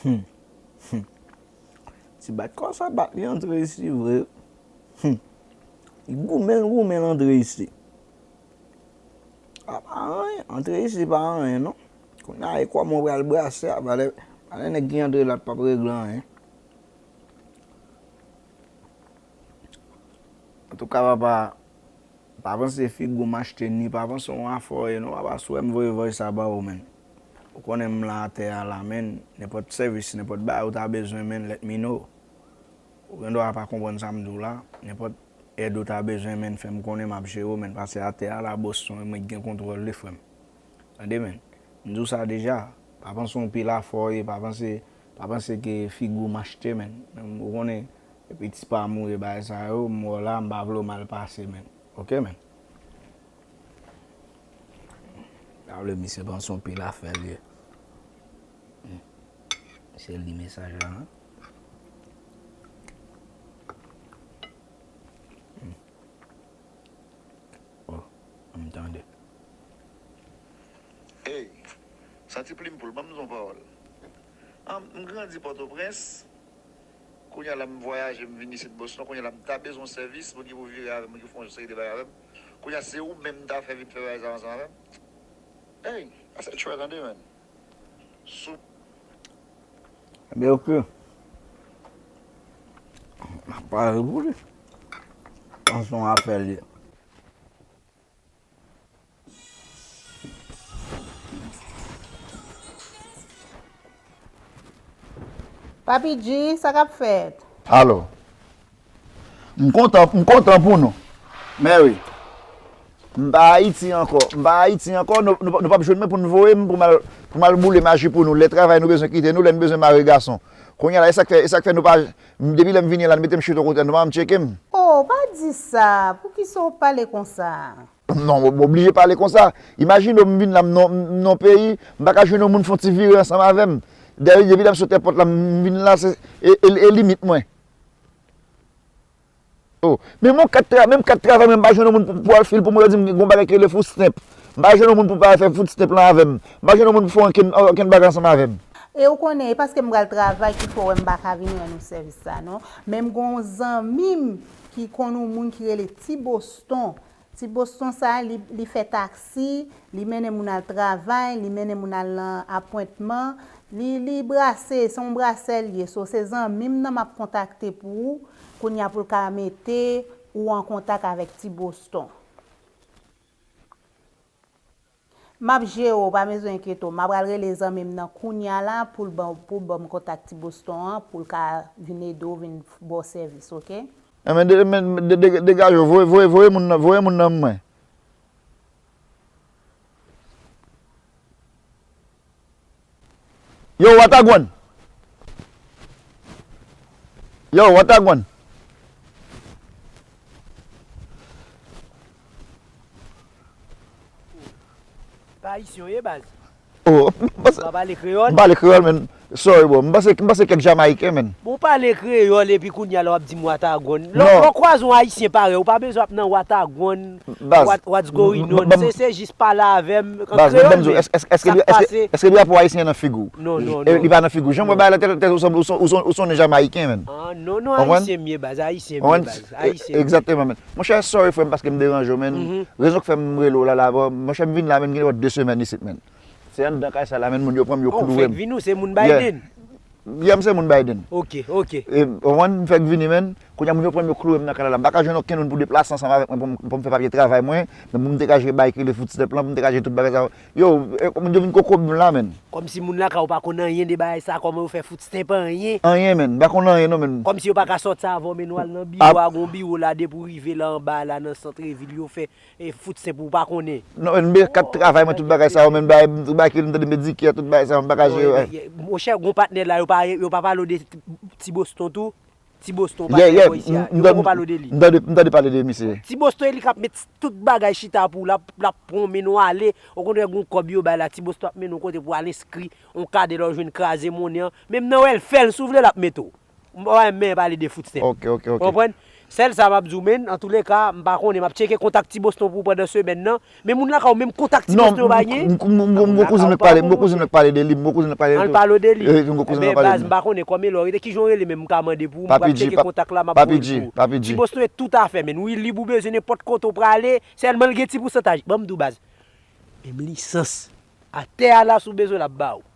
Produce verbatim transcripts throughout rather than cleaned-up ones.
Hmm. Hmm. Ti bat kò sa bat li antre isi vre. Hmm. Li goumen, l goumen l antre isi. A pa anyen, antre isi pa anyen non. Kounye a e kòman w pral brase a, valè, valè nèg ki antre la p ap regle anyen. Antouka papa, pa panse figi w m achte ni pa panse w afòye non papa, si w wè m voye voice sa ba ou menn. Ou konnen m la atè a la menn, nenpòt sèvis, nenpòt bagay ou ta bezwen menn, let me know. Ou gen dwa pa konprann sa m di w la, nenpòt èd ou ta bezwen menn, fè m konnen m ap jere w menn, pase atè a la Boston, mwen k gen kontwòl li frè m. Tande menn, m di w sa deja, pa panse yon pil afòye, pa panse, pa panse ke figi w m achte menn. Ou konnen, epi ti pa mouri bagay sa yo, m wè w la, m pa vle w mal pase menn. Oke menn. Pa vle misye panse yon pil afè l ye. Hmm. Se li mesaj la, non? Hmm. Oh, m tande. Ey, sa ti plim poul, ban m di yon pawòl. An, m grandi Pòtoprens, kounye a la m vwayaje, m vin isit Boston, kounye a la m ta bezwen yon sèvis, pou ki pou vire avè m, pou ki fè yon seri de bagay avè m. Kounye a se ou menm m ta fè vin fè bagay sa ansanm avè m. Ey, a se tchwè tande, menn. Soup. Ebyen, oke. M ap pare pou li. Panse yon afè li. Papi G, sa k ap fèt? Alo. M kontan, m kontan pou nou. Mary, m pa Ayiti ankò. M pa Ayiti ankò. Nou, nou, nou p ap jwenn mwen pou n voye m pou m al, pou m al boule maji pou nou. Lè travay nou bezwen kite nou, lè n bezwen mare gason. Kounye a la, e sa k fè, e sa k fè nou pa, depi lè m vini la, n mete m chita yon kote, nou pa janm tcheke m. Oh, pa di sa. Poukisa w pale konsa? Non, w oblije pale konsa. Imajine w, m vin la, m nan, m nan peyi, m pa ka jwenn yon moun fè yon ti vire ansanm avè m. Dayè, depi lè m sot èpòt la, m vin la, se, e, e, e limit mwen. Oh, menm yon kat tra-, menm kat travay, mwen m pa jwenn yon moun pou, pou al fil pou mwen, yo di m gen yon bagay ki rele food stamp. M pa jwenn yon moun pou pa fè food stamp lan avè m. M pa jwenn yon moun pou fè okenn, okenn bagay ansanm avè m. E ou konnen, e paske m pral travay ki fè w wè m pa ka vin rann ou sèvis sa, non. Men m gen yon zanmi m ki konn yon moun ki rele Ti Boston. Ti Boston sa, li, li fè taksi, li mennen moun al travay, li mennen moun al nan apwentman, li, li brase, se yon brasè l ye. So, se zanmi m nan m ap kontakte pou ou, kounye a pou l ka mete ou an kontak avèk Ti Boston. M ap jere w, pa bezwen enkyete w. M ap al rele zanmi m nan kounye a la pou l ban, pou l ban m kontak Ti Boston an, pou l ka vin ede w, vin ba w sèvis, oke? Enben, de-, men, de-, de-, degaje w, voye, voye, voye moun nan, voye moun nan mwen. Yo, Watagwan. Yo, Watagwan. Pa ayisyen w ye, baz. Oh, m panse, pa pale kreyòl? M pale kreyòl, men sorry, bro. M panse, m panse kèk Jamayiken, men. Bon, w pale kreyòl epi kounye a la w ap di m Watagwan. Lè, non, lè w kwaze yon ayisyen parèy ou, pa bezwen ap nan Watagwan. Baz, what, what's going on? Se, se jis pale avè m an kreyòl, men. Baz, ban m di w, èske, èske, èske, èske, èske drapo ayisyen nan figi w? Non, non, non. Li pa nan figi w. Jan m wè bagay la, tèt, tèt ou sanble, ou son, ou son, ou son nèg Jamayiken, men. Ah, non, non, ayisyen m ye, baz, ayisyen m ye, baz, ayisyen m ye. Egzakteman, men. Monchè, sorry, frè m, paske m deranje w, men. Rezon k fè m rele w la, la, bon, monchè, m vin la, men, m gen de semèn isit, men. Se anndan kay sa la, men, moun yo pran m, yo kloure m. Oh, w fèk vini, ou se moun Biden? Yeah, m se moun Biden. Ok, ok. E, w konprann, m fèk vini, men. Kounye a, moun yo pran m, yo kloure m nan kay la. M pa ka jwenn okenn moun pou deplase ansanm avèk mwen, pou m, pou m fè papye travay mwen. Men pou m te ka jere bagay ki rele food stamp lan, pou m te ka jere tout bagay sa yo. Yo, e, moun yo vin kokobe m la, men. Kòmsi moun lakay ou pa konn anyen de bagay sa, kòman yo fè food stamp anyen? Anyen, men. M pa konn anyen, non, men. Kòmsi yo pa ka sòti avan w, mennen w al nan biwo a, gon biwo la, depi w rive la anba la, nan sant vil, yo fè e food stamp ou pa konnen. Non, men, men kat travay mwen, tout bagay sa yo, men, bagay, tout bagay ki m tande Medicare, tout bagay sa yo, m pa ka jere. Monchè, gon patnè la, yo pa, yo pa pale w de Ti Boston tou? Ti Boston, patnè bò isi a. Yo poko pale w de li? M tande, m tande pale de misye. Ti Boston, e li k ap met tout bagay chita pou ou, l ap, l ap pran w, mennen w ale. Okontrè, gon kòb yo bay la, Ti Boston ap mennen w kote pou al enskri yon kadè, lè w jwenn kraze monnen an. Menm nan wèlfè, si w vle, l ap mete w. M pa renmen pale de food stamp. Ok, ok, ok. Ou konprann? Sèl sa m ap di w, men, antouleka, m pa konnen, m ap tcheke kontak Ti Boston pou w pandan semèn nan. Men moun lakay ou menm, kontak Ti Boston yo pa gen? Non, m, m, m, m, m, gwo kouzin m pale, m gwo kouzin m pale de li, m gwo kouzin m pale de li tou. Ann pale de li. Eh, m gwo kouzin m pale de li. Enben, baz, m pa konnen kòman e lè w rete, kijan w rele menm, m ka mande pou ou, m pral tcheke kontak la, m ap voye l pou ou. Ti Boston e tout afè, men. Wi, lib ou bezwen, nenpòt kote w prale, sèlman l gen ti pousantaj. Ban m di w, baz. Menm lisans. Atè a la, si w bezwen l, ap ba w.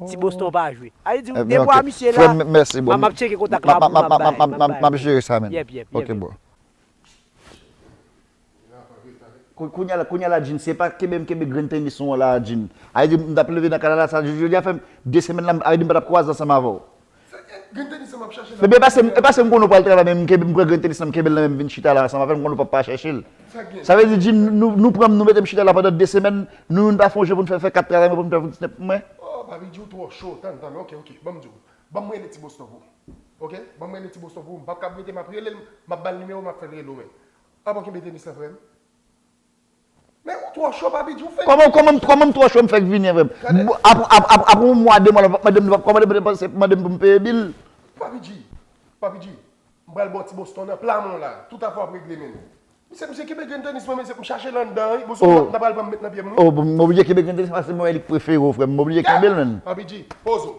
Ti Boston pa jwe. A di, de bwa misye la, m ap tcheke kontak la pou m ap bay, m ap bay. M ap jere sa, men. Yep, yep, yep. Ok, bro. Kou-, kounye a la, kounye a la, Jin, se pa kenbe m kenbe grenn tenis ou an la, Jin. A di, m t ap leve nan kay la, la, sa, jodi a fè m de semèn la, a di, m pa t ap kwaze ansanm avè w. Sa gen grenn tenis sa m ap chache la. Ebyen, e pa se, e pa se m konnen w pral travay, men m kenbe, m pran grenn tenis la, m kenbe l nan men m vin chita la ansanm avè l, m konnen w p ap pa chèche l. Sa vle di, Jin, nou, nou pran m, nou mete m chita la pandan de semèn, nou youn pa fè yon je pou n fè, fè kat travay mwen, pou n fè yon ti nèg pou mwen. Oh, Papi Dji, w twò cho, tann, tann, ok, ok, ban m di w. Ban m rele Ti Boston pou ou. Ok? Ban m rele Ti Boston pou ou, m p ap kab rete, m ap rele l, m ap ba l nimewo, m ap fè l rele w, men. Apa w kenbe tenis la, frè m? Men ou twò cho, Papi Dji, ou fè. Kòman, kòman, kòman m twò cho, m fèk vini, frè m? Gade. Bon, ap-, ap-, ap-, apre yon mwa, de mwa, l ap mande m, kòman l ap mande m pou m peye bil? Papi Dji, Papi Dji, m pral ba w Ti Boston nan pla men w la. Tout afè w ap regle, men. Misye, misye kenbe grenn tenis mwen, mesye, m chache l anndan, wi. Bon, si w ta pral pran m met nan pye m, wi. Oh, bon, m oblije kenbe grenn tenis, paske mwen wè li k prefere w, frè m. M oblije kenbe l, menn. Papi Dji, poze w.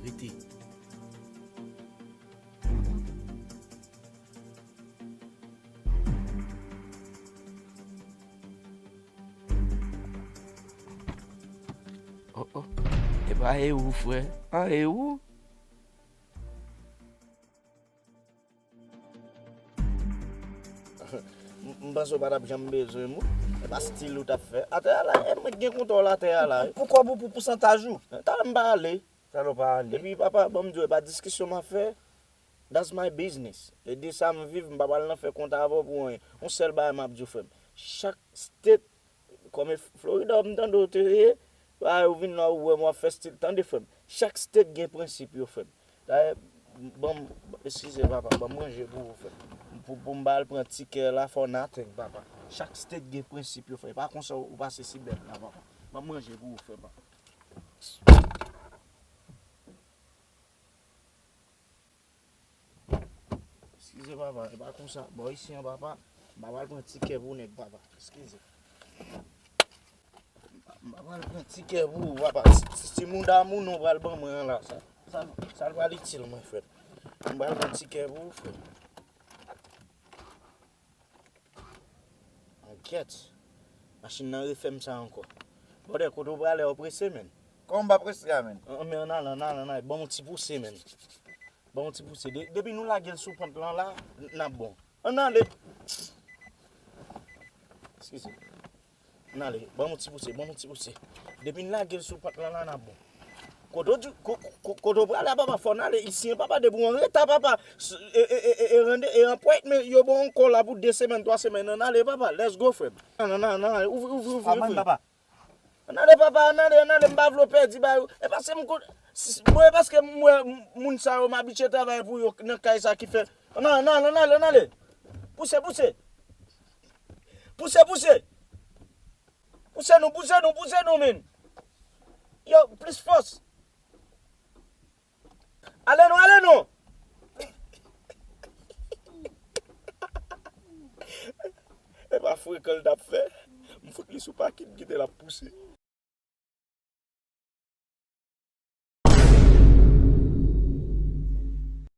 Rete. Oh, oh. E pa e ou, frè. A, e ou? M, m panse w pa t ap janm bezwen m, wi. E pa stil ou t ap fè. Atè a la, e mwen k gen kontwòl atè a la, wi. Poukò pou, pou pousantaj ou? Talè m pa ale. Talè w pa ale. Epi, papa, ban m di w, e pa diskisyon m ap fè. That's my business. E de sa m viv, m pa pral nan fè kont avè w pou anyen. Yon sèl bagay m ap di w, frè m. Chak state, kòm e Florida, m tande w te ye, bagay ou vin la, ou wè m w ap fè stil. Tande, frè m. Chak state gen prensip yo, frè m. Dayè, ban m, eskize, papa, ban m ranje pou ou, frè m. Pou, pou m ba al pran tikè la, for nothing, papa. Chak state gen prensip yo, frè m. E pa konsa ou pase si bèt la, papa. Ban m ranje pou ou, frè m, papa. Eskize, papa, e pa konsa. Bò isi an, papa, m pa pral pran tikè pou nèg, papa. Eskize. M pa pral pran tikè pou ou, papa. Ti, ti, ti mouda moun ou pral ban mwen an la, sa, sa, sa l pral itil mwen, frè m. M pral pran tikè pou ou, frè m. Ankyèt. Machin nan refè m sa ankò. Brother, kote w prale a, w prese, menn? Kòman m pa prese a, menn? An, men ann ale, ann ale, ann ale. Ban m yon ti pouse, menn. Ban m yon ti pouse. De-, depi nou lage l sou pant lan la, n ap bon. Ann ale. Eskize. Ann ale. Ban m yon ti pouse, ban m yon ti pouse. Depi n lage l sou pant lan la, n ap bon. Kote w di, ko-, ko-, kote w prale a, papa, fò n ale. Isi an, papa, depi w an reta, papa. S-, e, e, e, e, e, rande, e appointment, yo ba w ankò la pou de semèn, twa semèn. Ann ale, papa. Let's go, frè m. Ann, ann, ann, ann, ouvri, ouvri, ouvri, ouvri. Ann ale, papa, ann ale, ann ale, m pa vle w pèdi bagay ou. E paske m kon-, si, bon, e paske m wè m, moun sa yo, m abitye travay pou yo nan kay sa ki fè. Ann ale, ann ale, ann ale, ann ale. Pouse, pouse. Pouse, pouse. Pouse nou, pouse nou, pouse nou, menn. Yo, plis fòs. Ale non, ale non. E pa frekan l t ap fè. M fout li sou pakin, m kite l ap pouse.